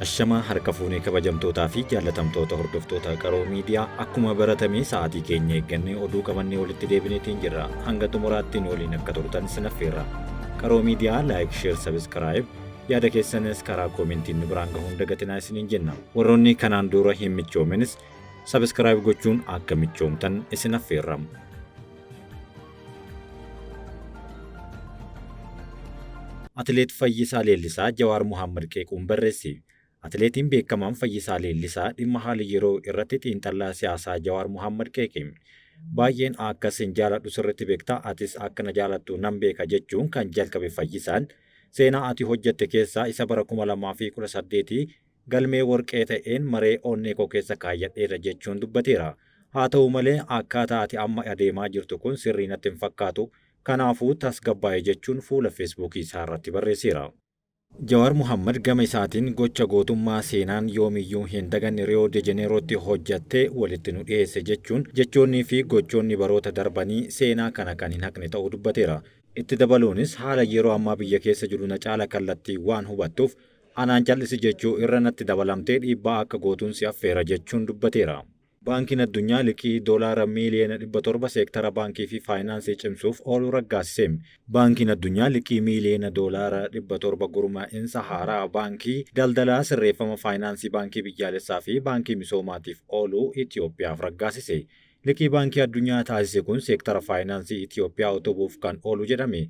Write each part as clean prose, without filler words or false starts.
Ashamaa harka fuunee kabajamtootaa fi jaallatamtoota hordoftoota Qaroo Miidiyaa akkuma baratame sa'aatii keenya eeggannee oduu qabannee walitti deebineetiin jirra. Hanga xumuraatti nu waliin akka turtan isin affeerra. Qaroo Miidiyaa like, share, subscribe yaada keessanis karaa koomentiin nu biraan gahuun dagatinaa isiniin jenna. Warroonni kanaan dura hin michoominis subscribe gochuun akka michoomtan isin affeerra. Atileet Fayyisaa Leellisaa Jawaar Mohaammad qeequun barreesse. Atileetiin beekamaan Fayyisaa Leellisaa dhimma haala yeroo irratti xiinxallaa siyaasaa Jawaar Mohaammad qeeqe. Baay'een akka sin jaaladhu sirriitti beekta, atis akka na jaalattu nan beeka jechuun kan jalqabe Fayyisaan, seenaa ati hojjette keessaa isa bara 2018 galmee warqee ta'een maree onnee koo keessa kaayyadheera jechuun dubbateera. Haa ta'u malee akkaataa ati amma adeemaa jirtu kun sirrii natti hin fakkaatu, kanaafuu tasgabbaa'i jechuun fuula Feesbuukii isaa irratti barreesseera. Jawaar Mohaammad gama isaatiin gocha gootummaa seenaan yoomiyyuu hin daganne Riyoo de Jeneerootti hojjatte walitti nu dhiyeesse jechuun jechoonnii fi gochoonni baroota darbanii seenaa kana kan hin haqne ta'uu dubbateera. Itti dabaluunis haala yeroo ammaa biyya keessa jiru na caala kallattii waan hubattuuf anaan cal'isi jechuu irra natti dabalamtee dhiibbaa akka gootuun si affeera jechuun dubbateera. Baankiin Addunyaa liqii Doolaara miiliyoona 700 seektara baankii fi faayinaansii cimsuuf oolu raggaasise. Baankiin Addunyaa liqii miiliyoona Doolaara 700 gurmaa'insa haaraa baankii daldalaa, sirreeffama faayinaansii baankii biyyaalessaa fi baankii misoomaatiif oolu Itiyoophiyaaf raggaasise. Liqii Baankii Addunyaa taasise kun seektara faayinaansii Itiyoophiyaa utubuuf kan oolu jedhame.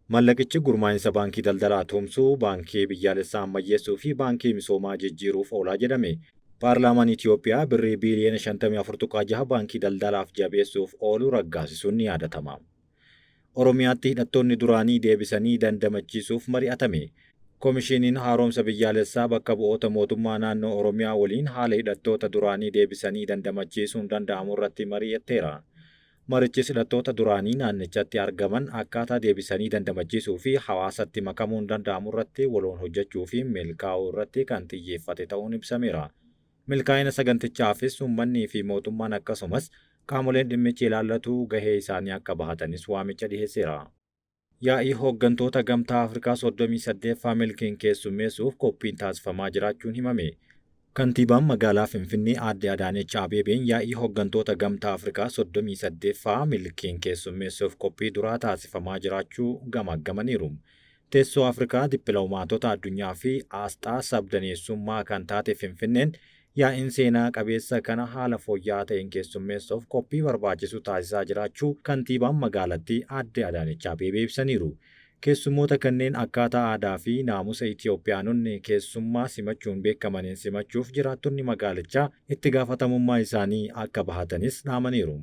Mallaqichi gurmaa'insa baankii daldalaa tumsuu, baankii biyyaalessaa ammayyeessuu fi baankii misoomaa jijjiiruuf oolaa jedhame. Paarlaamaan Itiyoophiyaa birrii biiliyoona 54.6 baankii daldalaaf jabeessuuf oolu raggaasisuun ni yaadatama. Oromiyaatti hidhattoonni duraanii deebisanii dandamachiisuuf mari'atame. Komishiniin Haaromsa Biyyaalessaa bakka bu'oota mootummaa naannoo Oromiyaa waliin haala hidhattoota duraanii deebisanii dandamachiisuun danda'amurratti mari'atteera. Marichis hidhattoota duraanii naannichatti argaman akkaataa deebisanii dandamachiisuu fi hawaasatti makamuun danda'amurratti waloon hojjechuu fi milkaa'uu irratti kan xiyyeeffate ta'uun ibsameera. Milkaa'ina sagantichaafis ummannii fi mootummaan akkasumas qaamoleen dhimmichi ilaallatu gahee isaanii akka bahatanis waamicha dhiheesseera. Yaa'ii Hooggantoota Gamtaa Afrikaa 38ffaa milkiin keessummeessuuf qophiin taasifamaa jiraachuun himame. Kantiibaan Magaalaa Finfinnee Aadde Adaanech Abeebeen Yaa'ii Hooggantoota Gamtaa Afrikaa 38ffaa milkiin keessummeessuuf qophii duraa taasifamaa jiraachuu gamaaggamaniiru. Teessoo Afrikaa, dippiloomaatota addunyaa fi aasxaa sabdaneessummaa kan taate Finfinneen yaa'iin seenaa qabeessa kana haala fooyya'aa ta'een keessummeessuuf qophii barbaachisu taasisaa jiraachuu kantiibaan magaalattii Aadde Adaanech Abeebee ibsaniiru. Keessummoota kanneen akkaataa aadaa fi naamusa Itiyoophiyaanonni keessummaa simachuun beekamaniin simachuuf jiraattonni magaalichaa itti gaafatamummaa isaanii akka bahatanis dhaamaniiru.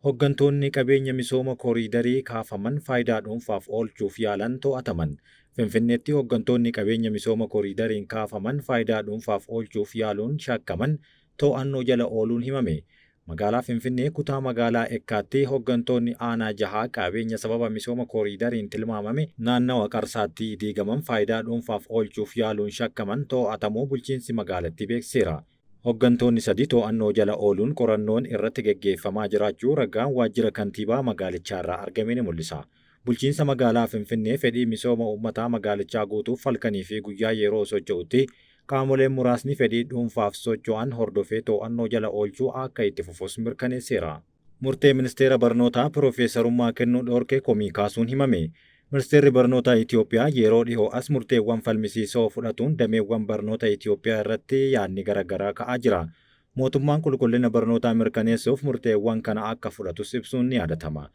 Hoggantoonni qabeenya misooma koriidarii kaafaman faayidaa dhuunfaaf oolchuuf yaalan to'ataman. Finfinneetti hoggantoonni qabeenya misooma koriidariin kaafaman faayidaa dhuunfaaf oolchuuf yaaluun shakkaman to'annoo jala ooluun himame. Magaalaa Finfinnee kutaa magaalaa Ekkaatti hoggantoonni aanaa jahaa qabeenya sababa misooma koriidariin tilmaamame naannawa Qarsaatti diigaman faayidaa dhuunfaaf oolchuuf yaaluun shakkaman to'atamuu bulchiinsi magaalattii beeksiseera. Hoggantoonni sadi to'annoo jala ooluun qorannoon irratti geggeeffamaa jiraachuu ragaan waajjira kantiibaa magaalichaarraa argame ni mul'isa. Bulchiinsa magaalaa Finfinnee fedhii misooma uummataa magaalichaa guutuuf halkanii fi guyyaa yeroo socho'utti qaamoleen muraasni fedhii dhuunfaaf socho'an hordofee to'annoo jala oolchuu akka itti fufus mirkaneesseera. Murtee Ministeera Barnootaa Piroofeesarummaa kennuu dhorke komii kaasuun himame. Ministeerri Barnootaa Itiyoophiyaa yeroo dhihoo as murteewwan falmisiisoo fudhatuun dameewwan barnoota Itiyoophiyaa irratti yaadni garagaraa ka'aa jira. Mootummaan qulqullina barnootaa mirkaneessuuf murteewwan kana akka fudhatus ibsuun ni yaadatama.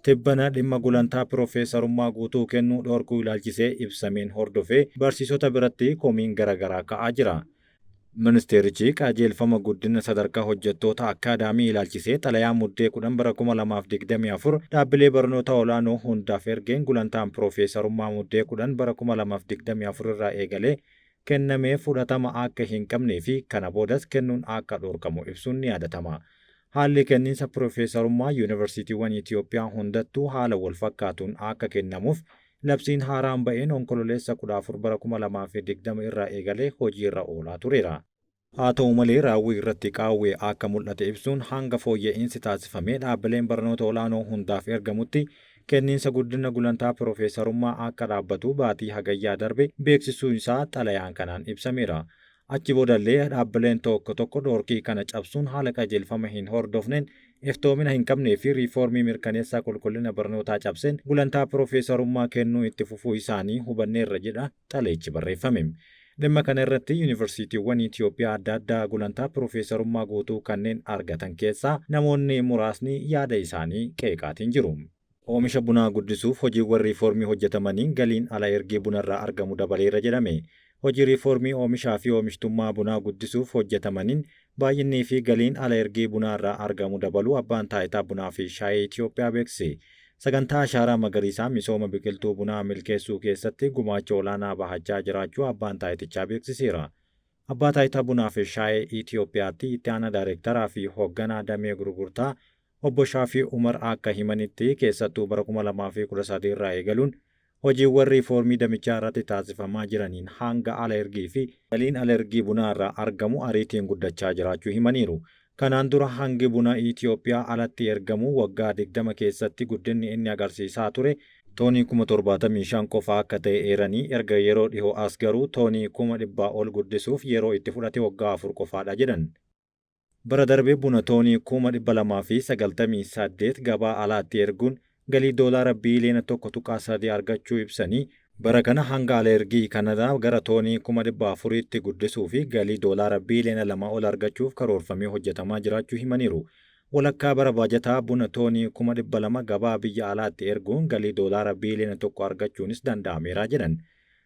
Tibbana dhimma gulantaa piroofeesarummaa guutuu kennuu dhorkuu ilaalchisee ibsameen hordofee barsiisota biratti komiin garagaraa ka'aa jira. Ministeerichi qajeelfama guddina sadarkaa hojjettoota akkaadaamii ilaalchisee xalayaa Muddee 10 bara 2024 dhaabbilee barnoota olaanoo hundaaf ergeen gulantaan piroofeesarummaa Muddee 10 bara 2024 irraa eegalee kenname fudhatama akka hin qabnee fi kana boodas kennuun akka dhorkamu ibsuun ni yaadatama. Haalli kenniinsa piroofeesarummaa yuunivarsiitiiwwan Itiyoophiyaa hundattuu haala walfakkaatuun akka kennamuuf Labsiin haaraan ba'een Onkololeessa 14 bara 2020 irraa eegalee hojiirra oolaa tureera. Haa ta'u malee raawwii irratti qaawwi akka mul'ate ibsuun hanga fooyya'iinsi taasifamee dhaabbileen barnoota olaanoo hundaaf ergamutti kenniinsa guddina gulantaa piroofeesarummaa akka dhaabbatu baatii Hagayyaa darbe beeksisuu isaa xalayaan kanaan ibsameera. Achi boodallee dhaabbileen tokko tokko dhoorkii kana cabsuun haala qajeelfama hin hordofneen, iftoomina hin qabnee fi riifoormii mirkaneessaa qulqullina barnootaa cabseen gulantaa piroofeesarummaa kennuu itti fufuu isaanii hubanneerra jedha xalayichi barreeffame. Dhimma kana irratti yuunivarsiitiiwwan Itoophiyaa adda addaa gulantaa piroofeesarummaa guutuu kanneen argatan keessaa namoonni muraasni yaada isaanii qeeqaatiin jiru. Oomisha bunaa guddisuuf hojiiwwan riifoormii hojjetamaniin galiin ala ergii bunarraa argamu dabaleera jedhame. Hojii riifoormii oomishaa fi oomishtummaa bunaa guddisuuf hojjetamaniin baay'innii fi galiin ala ergii bunaarraa argamu dabaluu Abbaan Taayitaa Bunaa fi Shaayee Itoophiyaa beeksise. Sagantaa Ashaaraa Magariisaa misooma biqiltuu bunaa milkeessuu keessatti gumaacha olaanaa bahachaa jiraachuu Abbaan Taayitichaa beeksiseera. Abbaa Taayitaa Bunaa fi Shaayee Itoophiyaatti itti aanaa daayirektaraa fi hoogganaa damee gurgurtaa Obbo Shaafii Umar akka himanitti, keessattuu bara 2013 irraa eegaluun hojiiwwan riifoormii damichaa irratti taasifamaa jiraniin hanga ala ergii fi galiin ala ergii bunaa irraa argamu ariitiin guddachaa jiraachuu himaniiru. Kanaan dura hangi buna Itoophiyaa alatti ergamu waggaa 20 keessatti guddinni inni agarsiisaa ture toonii 75,000 qofa akka ta'e eeranii, erga yeroo dhihoo as garuu toonii 100,000 ol guddisuuf yeroo itti fudhate waggaa 4 qofaadha jedhan. Bara darbe buna toonii 298,000 gabaa alaatti erguun galii doolaara biiliyoona 1.3 argachuu ibsanii, bara kana hanga ala ergii kanaa gara toonii 400,000tti guddisuu fi galii doolaara biiliyoona 2 ol argachuuf karoorfamee hojjetamaa jiraachuu himaniiru. Walakkaa bara baajataa buna toonii 200,000 gabaa biyya alaatti erguun galii doolaara biiliyoona 1 argachuunis danda'ameera jedhan.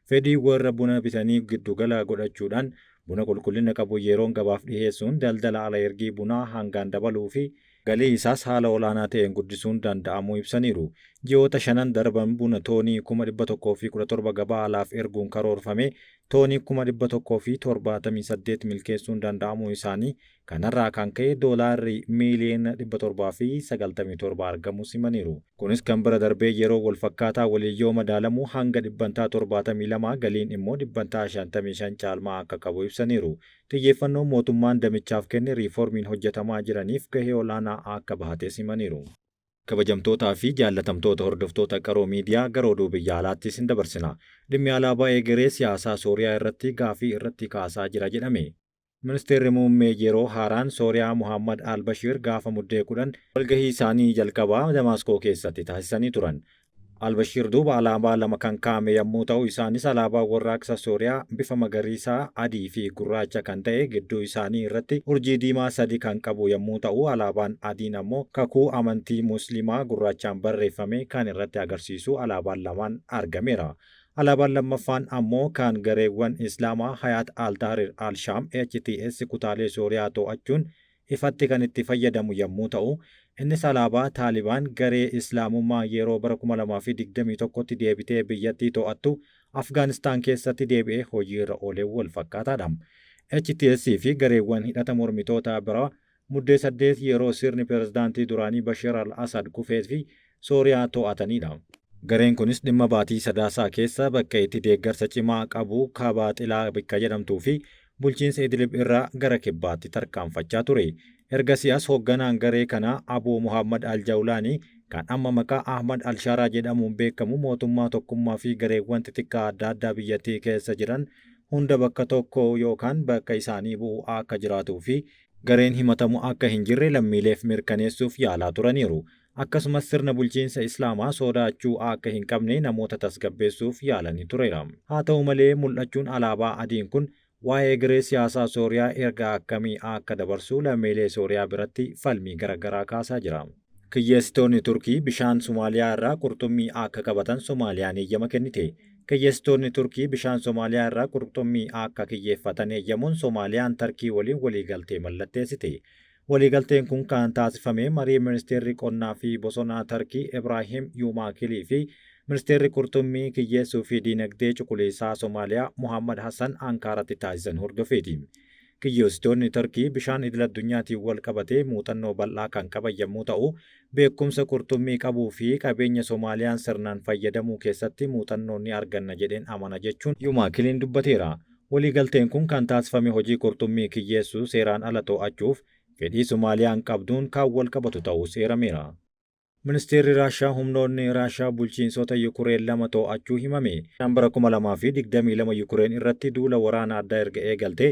Fedhii warra buna bitanii giddugala godhachuudhaan buna qulqullina qabu yeroon gabaaf dhiheessuun daldala ala ergii bunaa hangaan dabaluu fi galii isaas haala olaanaa ta'een guddisuun danda'amuu ibsaniiru. Ji'oota shanan darban buna toonii 117,000 gabaa alaaf erguun karoorfame toonii 178,000 milkeessuun danda'amuu isaanii, kanarraa kan ka'e doolaarri miiliyoona 797 argamus himaniiru. Kunis kan bara darbee yeroo wal fakkaataa waliin yoo madaalamu hanga dhibbantaa 72, galiin immoo dhibbantaa 55 caalmaa akka qabu ibsaniiru. Xiyyeeffannoon mootummaan damichaaf kenne riifoormiin hojjetamaa jiraniif gahee olaanaa akka bahates himaniiru. Kabajamtootaa fi jaallatamtoota hordoftoota Qaroo Miidiyaa, gara oduu biyya alaattis hin dabarsina. Dhimmi alaabaa egeree siyaasaa Sooriyaa irratti gaafii irratti kaasaa jira jedhame. Ministeerri muummee yeroo haaraan Sooriyaa Muhammad Al-Bashir gaafa Muddee 10 walgahii isaanii jalqabaa Damaaskoo keessatti taasisanii turan. Al-Bashir duuba alaabaa lama kan kaa'ame yommuu ta'u, isaanis alaabaa warraaqsa Sooriyaa bifa magariisaa, adii fi gurraacha kan ta'e gidduu isaanii irratti urjii diimaa sadi kan qabu yommuu ta'u, alaabaan adiin ammoo kakuu amantii Musliimaa gurraachaan barreeffame kan irratti agarsiisu alaabaan lamaan argameera. Alaabaan lammaffaan ammoo kan gareewwan Islaamaa Hayaat al-Tahrir al-Shaam HTS kutaalee Sooriyaa to'achuun ifatti kan itti fayyadamu yommuu ta'u, innis alaabaa Taalibaan garee Islaamummaa yeroo bara 2021tti deebitee biyyattii to'attu Afgaanistaan keessatti deebi'ee hojiirra oolee wal fakkaataadha. HTS fi gareewwan hidhata mormitoota biraa Muddee 8 yeroo sirni pirezidaantii duraanii Bashir al-Assad kufee fi Sooriyaa to'atanidha. Gareen kunis dhimma baatii Sadaasaa keessa bakka itti deeggarsa cimaa qabu Kaaba Xilaa bikka jedhamtuu fi bulchiinsa Idlib irraa gara kibbaatti tarkaanfachaa ture. Ergasii as hoogganaan garee kanaa Abuu Muhammad al-Jawlaanii kan amma maqaa Ahmad al-Sharaa jedhamuun beekamu mootummaa tokkummaa fi gareewwan xixiqqaa adda addaa biyyattii keessa jiran hunda bakka tokko yookaan bakka isaanii bu'u akka jiraatuu fi gareen himatamu akka hin jirre lammiileef mirkaneessuuf yaalaa turaniiru. Akkasumas sirna bulchiinsa Islaamaa sodaachuu akka hin qabne namoota tasgabbeessuuf yaalanii tureera. Haa ta'u malee, mul'achuun alaabaa adiin kun waa'ee egeree siyaasaa Sooriyaa ergaa akkamii akka dabarsu lammiilee Sooriyaa biratti falmii garaagaraa kaasaa jira. Kiyyeessitoonni Turkii bishaan Somaaliyaa irraa qurxummii akka qabatan Somaaliyaan eeyyama kennite. Kiyyeessitoonni Turkii bishaan Somaaliyaa irraa qurxummii akka kiyyeeffatan eeyyamuun Somaaliyaan Tarkii waliin waliigaltee mallatteessite. Waliigalteen kun kan taasifame marii ministeerri qonnaa fi bosonaa Tarkii Ibraahim Yuumaakilii fi ministeerri qurxummii kiyyeessuu fi diinagdee cuquliisaa Somaaliyaa Muhammad Hassan Ankaaratti taasisan hordofeeti. Kiyyeessitoonni Tarkii bishaan idil addunyaatiin wal qabatee muuxannoo bal'aa kan qaban yommuu ta'u, beekumsa qurxummii qabuu fi qabeenya Somaaliyaan sirnaan fayyadamuu keessatti muuxannoo ni arganna jedheen amana jechuun Yuumaakiliin dubbateera. Waliigalteen kun kan taasifame hojii qurxummii kiyyeessuu seeraan ala to'achuuf fedhii Somaaliyaan qabduun kan wal qabatu ta'uus eerameera. Ministeerri Raashaa humnoonni Raashaa bulchiinsota Yukureen lama to'achuu himame. Bara 2022 Yukureen irratti duula waraana addaa erga eegalte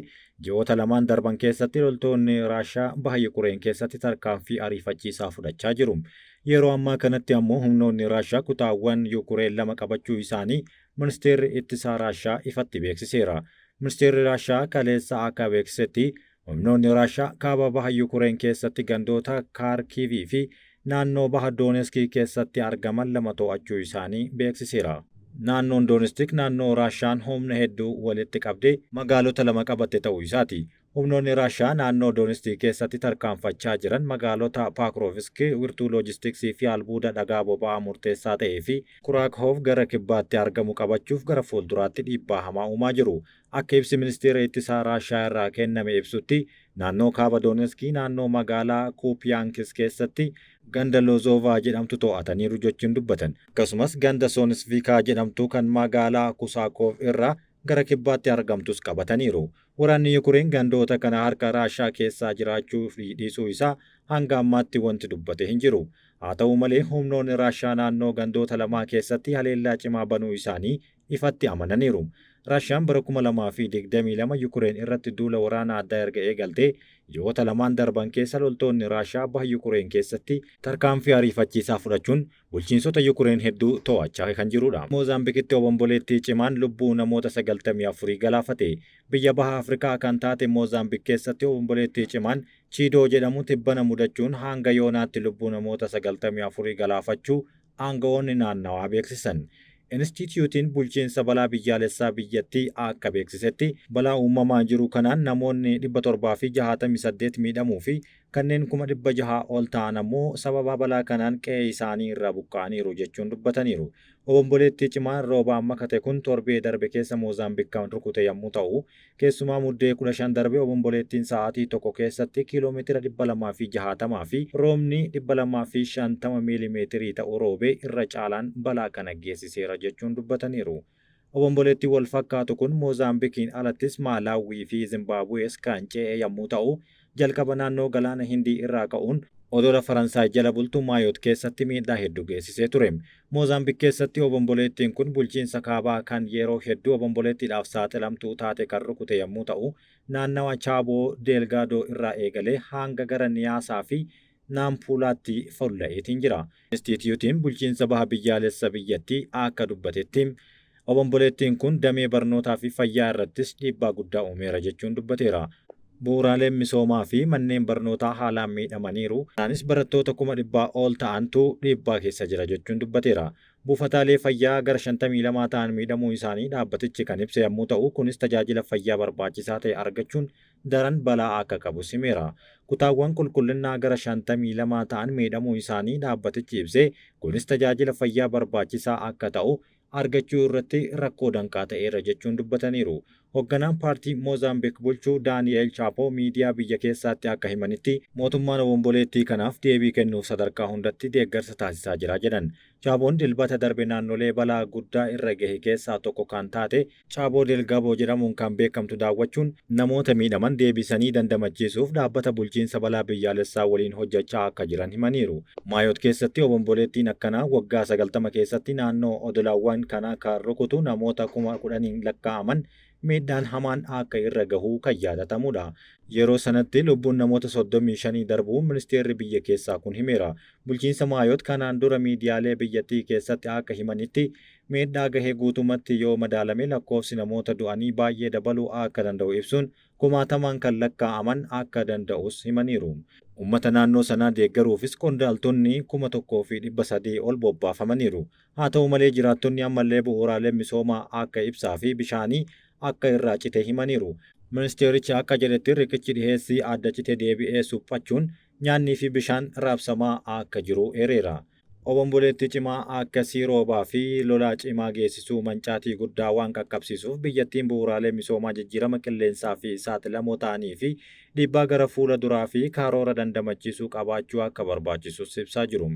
ji'oota lamaan darban keessatti loltoonni Raashaa baha Yukureen keessatti tarkaanfii ariifachiisaa fudhachaa jiru. Yeroo ammaa kanatti ammoo humnoonni Raashaa kutaawwan Yukureen lama qabachuu isaanii ministeerri ittisaa Raashaa ifatti beeksiseera. Ministeerri Raashaa kaleessa akka beeksisetti humnoonni Raashaa kaaba baha Yukureen keessatti gandoota Kaarkiivii fi naannoo baha Dooneski keessatti argaman lama to'achuu isaanii beeksiseera. Naannoon Doonestik naannoo Raashaan humna hedduu walitti qabdee magaalota lama qabatte ta'uu isaati. Humnoonni Raashaa naannoo Doonestik keessatti tarkaanfachaa jiran magaalota Paakrovisk wirtuu loojistiksii fi albuuda dhagaa boba'aa murteessaa ta'ee fi Kuraakhoof gara kibbaatti argamu qabachuuf gara fuulduraatti dhiibbaa hamaa uumaa jiru. Akka ibsi ministeera ittisaa Raashaa irraa kenname ibsutti naannoo kaaba Dooneski naannoo magaalaa Kuupiyaankis keessatti ganda Lozovaa jedhamtu to'ataniiru jechuun dubbatan. Akkasumas ganda Soonisvikaa jedhamtu kan magaalaa Kusaakoof irraa gara kibbaatti argamtus qabataniiru. Waraanni Yukureen gandoota kana harka Raashaa keessaa jiraachuu fi dhiisuu isaa hanga ammaatti wanti dubbate hin jiru. Haa ta'u malee humnoonni Raashaa naannoo gandoota lamaa keessatti haleellaa cimaa banuu isaanii ifatti amananiiru. Raashaan bara 2022 Yukureen irratti duula waraana addaa erga eegaltee ji'oota lamaan darban keessa loltoonni Raashaa baha Yukureen keessatti tarkaanfii ariifachiisaa fudhachuun bulchiinsota Yukureen hedduu to'achaa kan jirudha. Moozaambikitti obomboleettii cimaan lubbuu namoota 94 galaafate. Biyya baha Afrikaa kan taate Moozaambik keessatti obomboleettii cimaan Chiidoo jedhamu tibbana mudachuun hanga yoonaatti lubbuu namoota 94 galaafachuu aangawoonni naannawaa beeksisan. Inistitiyuutiin bulchiinsa balaa biyyaalessaa biyyattii akka beeksisetti balaa uumamaa jiru kanaan namoonni 768 miidhamuu fi kanneen 600,000 ol ta'an ammoo sababa balaa kanaan qe'ee isaanii irraa buqqa'aniiru jechuun dubbataniiru. Obomboleettii cimaan roobaan makate kun torbee darbe keessa Moozaambiik kan rukute yommuu ta'u, keessumaa muddee 15 darbe obomboleettiin sa'aatii tokko keessatti kiiloomeetira 260 fi roobni 250 miilimeetirii ta'u roobee irra caalaan balaa kana geessiseera jechuun dubbataniiru. Obomboleettiin wal fakkaatu kun Moozaambikiin alattis Maalaawwii fi Zimbaabuwees kan ce'e yommuu ta'u, jalqaba naannoo galaana Hindii irraa ka'uun odola Faransaay jala bultu Maayot keessatti miidhaa hedduu geessisee ture. Moozaambiik keessatti obomboleettiin kun bulchiinsa kaabaa kan yeroo hedduu obomboleettiidhaaf saaxilamtuu taate kan rukute yommuu ta'u, naannawa Chaaboo Deelgaadoo irraa eegalee hanga gara Niyaasaa fi Naampuulaatti fulla'eetiin jira. Inistitiyuutiin bulchiinsa baha biyyaalessa biyyattii akka dubbatetti obomboleettiin kun damee barnootaa fi fayyaa irrattis dhiibbaa guddaa uumeera jechuun dubbateera. Bu'uuraaleen misoomaa fi manneen barnootaa haalaan miidhamaniiru. Kanaanis barattoota 100,000 ol ta'antu dhiibbaa keessa jira jechuun dubbateera. Buufataalee fayyaa gara 52 ta'an miidhamuu isaanii dhaabbatichi kan ibse yommuu ta'u, kunis tajaajila fayyaa barbaachisaa ta'e argachuun daran balaa akka qabu himeera. Kutaawwan qulqullinnaa gara 52 ta'an miidhamuu isaanii dhaabbatichi ibse, kunis tajaajila fayyaa barbaachisaa akka ta'u argachuu irratti rakkoo danqaa ta'eera jechuun dubbataniiru. Hoogganaan paartii Moozaambiik bulchuu Daani'eel Chaapoo miidiyaa biyya keessaatti akka himanitti mootummaan obomboleettii kanaaf deebii kennuuf sadarkaa hundatti deeggarsa taasisaa jira jedhan. Chaapoon dilbata darbe naannolee balaa guddaa irra gahe keessaa tokko kan taate Chaaboo Delgaboo jedhamuun kan beekamtu daawwachuun namoota miidhaman deebisanii dandamachiisuuf dhaabbata bulchiinsa balaa biyyaalessaa waliin hojjechaa akka jiran himaniiru. Maayot keessatti obomboleettiin akkanaa waggaa 90 keessatti naannoo odolawwan kanaa kan rukutu namoota 10,000 lakkaa'aman miidhaan hamaan akka irra gahuu kan yaadatamudha. Yeroo sanatti lubbuun namoota 35 darbuu ministeerri biyya keessaa kun himeera. Bulchiinsa Maayot kanaan dura miidiyaalee biyyattii keessatti akka himanitti miidhaa gahee guutumatti yoo madaalame lakkoofsi namoota du'anii baay'ee dabaluu akka danda'u ibsuun kumaatamaan kan lakkaa'aman akka danda'us himaniiru. Uummata naannoo sanaa deeggaruufis qondaaltonni 1,300 ol bobbaafamaniiru. Haa ta'u malee jiraattonni ammallee bu'uuraaleen misoomaa akka ibsaa fi bishaanii akka irraa cite himaniiru. Ministeerichi akka jedhetti riqichi dhiheessii adda cite deebi'ee suphachuun nyaannii fi bishaan raabsamaa akka jiru eereera. Obomboleettii cimaa akkasii roobaa fi lolaa cimaa geessisuu mancaatii guddaa waan qaqqabsiisuuf biyyattiin bu'uuraalee misoomaa jijjiirama qilleensaa fi saaxilamoo ta'anii fi dhiibbaa gara fuula duraa fi karoora dandamachiisuu qabaachuu akka barbaachisus ibsaa jiru.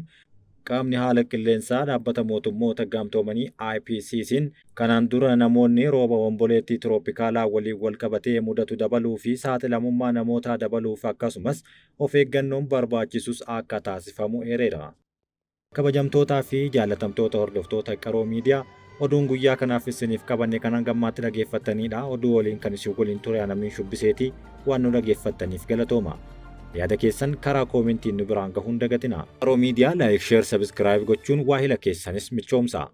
Qaamni haala qilleensaa dhaabbata mootummoota gamtoomanii IPCC'n kanaan dura namoonni rooba obomboleettii tirooppikaalaa waliin wal qabatee mudatu dabaluu fi saaxilamummaa namootaa dabaluuf akkasumas of eeggannoon barbaachisus akka taasifamu eereera. Kabajamtootaa fi jaalatamtoota hordoftoota Qaroo Miidiyaa, oduun guyyaa kanaaf isiniif qabanne kan hangammaatti dhageeffattanidha. Oduu waliin kan isin waliin ture Anamiin Shubbiseeti. Waan nu dhageeffattaniif galatooma. Yaada keessan karaa koomentiin nu biraan gahuun dagatina. Qaroo Miidiyaa like, share, subscribe gochuun waahila keessanis michoomsa.